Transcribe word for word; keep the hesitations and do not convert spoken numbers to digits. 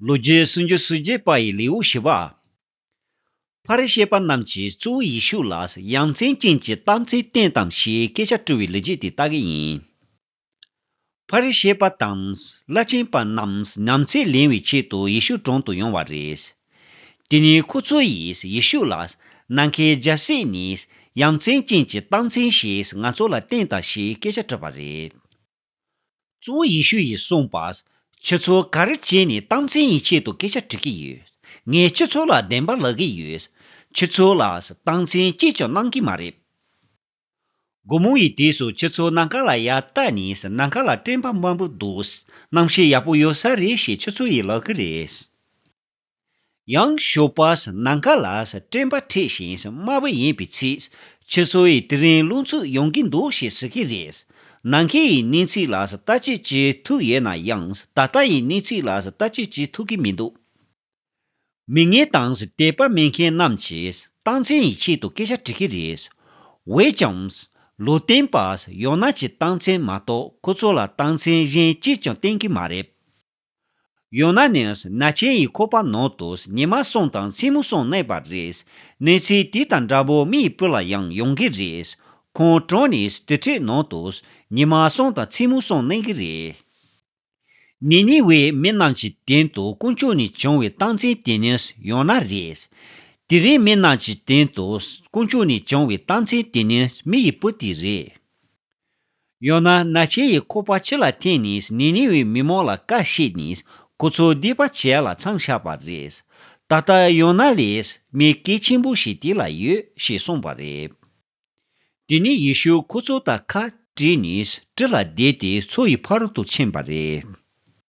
ལོ་རྒྱུས་སུམ་ཅུ་སོ་བརྒྱད་པ་ཡི་ལེའུ་བཞི་པ། ཕ་རི་ཤི་པ་རྣམས་ཀྱིས་གཙོ་བོ་ཡེ་ཤུ་ལ་ཡ་མཚན་ཅན་གྱི་རྟགས་མཚན་བསྟན་དང་ཞེས་སྐད་ཆ་དྲི་བའི་ལོ་རྒྱུས་དེ་ལྟ་གི་ཡིན། ཕ་རི་ཤི་པ་དང་བླ་ཆེན་པ་རྣམས་ཉམས་ཚད་ལེན་པའི་ཆེད་དུ་ཡེ་ཤུ་དྲུང་དུ་ཡོང་བ་རེད། དེ་ནས་ཁོ་ཚོ་ཡིས་ཡེ་ཤུ་ལ། ནམ་མཁའི་རྒྱལ་སྲིད་ནས་ཡ་མཚན་ཅན་གྱི་རྟགས་མཚན་ཞིག་ང་ཚོ་ལ་བསྟན་དང་ཞེས་སྐད་ཆ་དྲིས་པ་རེད། གཙོ་བོ་ཡེ་ཤུ་ཡིས་གསུངས་པ། ཁྱེད་ཚོ་ག་རེ་བྱས་ནས་རྟགས་མཚན་ཡི་ཆེད་དུ་སྐད་ཆ་དྲི་གི་ཡོད། ངས་ཁྱེད་ཚོ་ལ་བདེན་པ་ལབ་གི་ཡོད། ཁྱེད་ཚོ་ལ་རྟགས་མཚན་གཅིག་ཀྱང་གནང་གི་མ་རེད། སྒོར་མོ་ཡི་དུས་སུ་ཁྱེད་ཚོ་ནམ་མཁའ་ལ་ཡར་ལྟ་ནས་ནམ་མཁའ་ལ་སྤྲིན་པ་དམར་པོ་འདུག་གནམ་གཤིས་ཡག་པོ་ཡོད་ས་རེད་ཞེས་ཁྱེད་ཚོ་ཡིས་ལབ་གི་རེད། ཡང་ཞོགས་པ་ནམ་མཁའ་ལ་སྤྲིན་པ་འཁྲིགས་ཤིང་དམར་པོ་ཡིན་པའི་ཚེ། ཁྱེད་ཚོ་ཡིས་དེ་རིང་རླུང་འཚུབ་ཡོང་གི་འདུག་ཞེས་ཟེར་གི་རེད། ནམ་མཁའི་གནས་ཚུལ་ལ་ལྟ་ཅི་ཅི་ཐུག་ཡོད་ན་ཡང་ད་ལྟ་ཡི་གནས་ཚུལ་ལ་ལྟ་ཅི་ཅི་ཐུག་གི་མི་འདུག་མི་ངན་དང་དད་པ་མེད་མཁན་རྣམས་ཀྱིས་རྟགས་མཚན་ཡི་ཆེད་དུ་སྐད་ཆ་དྲི་གི་རེད། འོན་ཀྱང་། ལུང་སྟོན་པ་ཡོ་ན་གྱི་རྟགས་མཚན་མ་གཏོགས་ཁོ་ཚོ་ལ་རྟགས་མཚན་གཞན་གཅིག་ཀྱང་བསྟན་གྱི་མ་རེད། ཡོ་ན་ནི་ནག་ཆེན་ཡི་ཁོག་པ་ནང་དུ་ཉི་མ་གསུམ་དང་མཚན་མོ་གསུམ་གནས་པ་རེད། གནས་ཚུལ་དེ་དང་འདྲ་པོ་མི་ཡི་བུ་ལ་ཡང་ཡོང་གི་རེད། ཁོང་གྲོངས་ནས་དུར་ཁྲོད་ནང་དུ་ཉི་མ་གསུམ་དང་མཚན་མོ་གསུམ་གནས་ཀྱི་རེད། ནི་ནི་ཝེ་མི་རྣམས་ཀྱི་སྟེང་དུ་དཀོན་མཆོག་ནས་བྱུང་བའི་རྟགས་མཚན་དེ་ནི་ཡོ་ན་རེད། དེ་རིང་མི་རྣམས་ཀྱི་སྟེང་དུ་དཀོན་མཆོག་ནས་བྱུང་བའི་རྟགས་མཚན་དེ་ནི་མི་ཡི་བུ་དེ་རེད། ཡོ་ན་ནག་ཆེན་ཡི་ཁོག་པ་ཕྱི་ལ་འཐེན་ནས་ནི་ནི་ཝེ་མི་མང་ལ་བཀའ་བཤད་ནས་ཁོ་ཚོ་སྡིག་པ་བྱེད་ཡ་ལ་མཚམས་བཞག་པ་རེད། ད་ལྟ་ཡོ་ན་ལས་མི་གལ་ཆེན་པོ་ཞིག་དེ་ལ་ཡོད་ཞེས་གསུངས་པ་རེད། དེ་ནས་ཡེ་ཤུ་ཁོ་ཚོ་དང་ཁ་བྲལ་ནས་གྲུ་ལ་བསྡད་དེ་མཚོ་ཡི་ཕ་རོལ་ཏུ་ཕྱིན་པ་རེད།